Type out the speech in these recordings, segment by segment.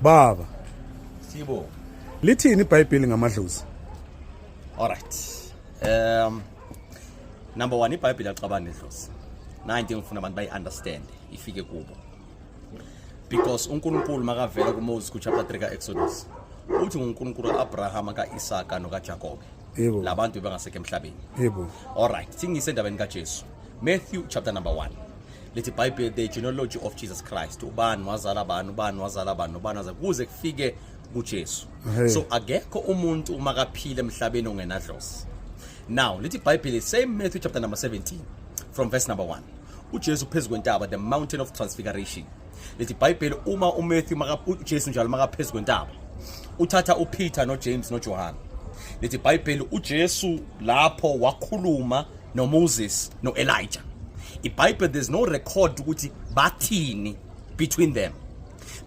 Baba. Sibo. Lithini iBhayibheli ngamadlozi? All right. Number 1, iBhayibheli axabana nedlozi. Nayi into engifuna abantu bayi-understand, ifike kubo. Because uNkulunkulu makavela kuMoses ku chapter 3 kaExodus, uthi nguNkulunkulu kaAbraham, kaIsaka nokaJakobe. Labantu bengasekho emhlabeni. All right, singise endabeni kaJesu. Matthew chapter number 1. Lithi iBhayibheli, the genealogy of Jesus Christ. Ubani wazala bani, ubani wazala bani, ubani wazala, kuze kufike kuJesu. So akekho umuntu uma kaphila emhlabeni ongenadlozi. Now, lithi iBhayibheli, same Matthew chapter number 17 from verse number 1. UJesu phezu kwentaba, the mountain of transfiguration. Lithi iBhayibheli, uma uMatthew maka uJesu njalo makaphezulu kwentaba, uthatha uPeter noJames noJohn. Lithi iBhayibheli, uJesu lapho wakhuluma noMoses noElijah. IBhayibheli, there's no record ukuthi bathini between them,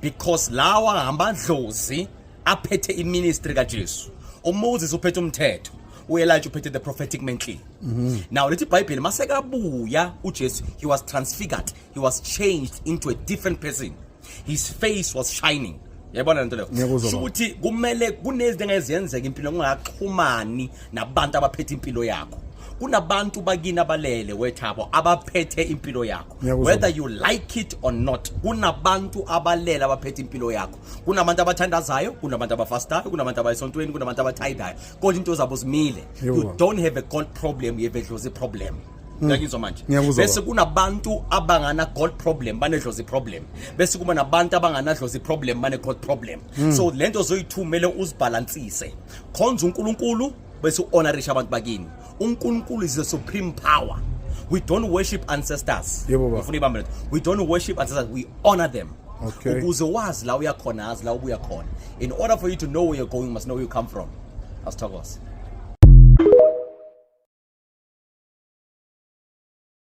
because lawa amadlozi aphethe iministry kaJesu. UMoses uphethe umthetho, uElijah uphethe the prophetic mantle. Now lithi iBhayibheli, masekabuya uJesu, he was transfigured, he was changed into a different person, his face was shining. Yayibona lento leyo? Ngiyakuzwa, Sho baba. ukuthi kumele kunezinto engeziyenzeka impilo ungaxhumani nabantu abaphethe impilo yakho. Kunabantu bakini abalele wethabo abaphethe impilo yakho. Ngiyakuzwa, Whether baba. you like it or not, kunabantu abalele abaphethe impilo yakho. Kunabantu abathandazayo, kunabantu abafastayo, kunabantu abayisontweni, kunabantu abathayidayo, kodwa into zabo zimile. You baba. don't have a God problem, you have a dlozi problem. Uyangizwa manje? Ngiyakuzwa, Bese baba. kunabantu abangana God problem, banedlozi problem, bese kuba nabantu abanganadlozi problem, bane God problem. So lento zoyithumele uzibalansise, khonza uNkulunkulu bese uhonorisha abantu bakini. UNkulunkulu is the supreme power. We don't worship ancestors. Yebo, baba. Ngifuna ibambe lento. We don't worship ancestors, we honor them. Ukuze wazi la uyakhona, azi la ubuya khona. In order for you to know where you're going, you must know where you come from. Asithokoze.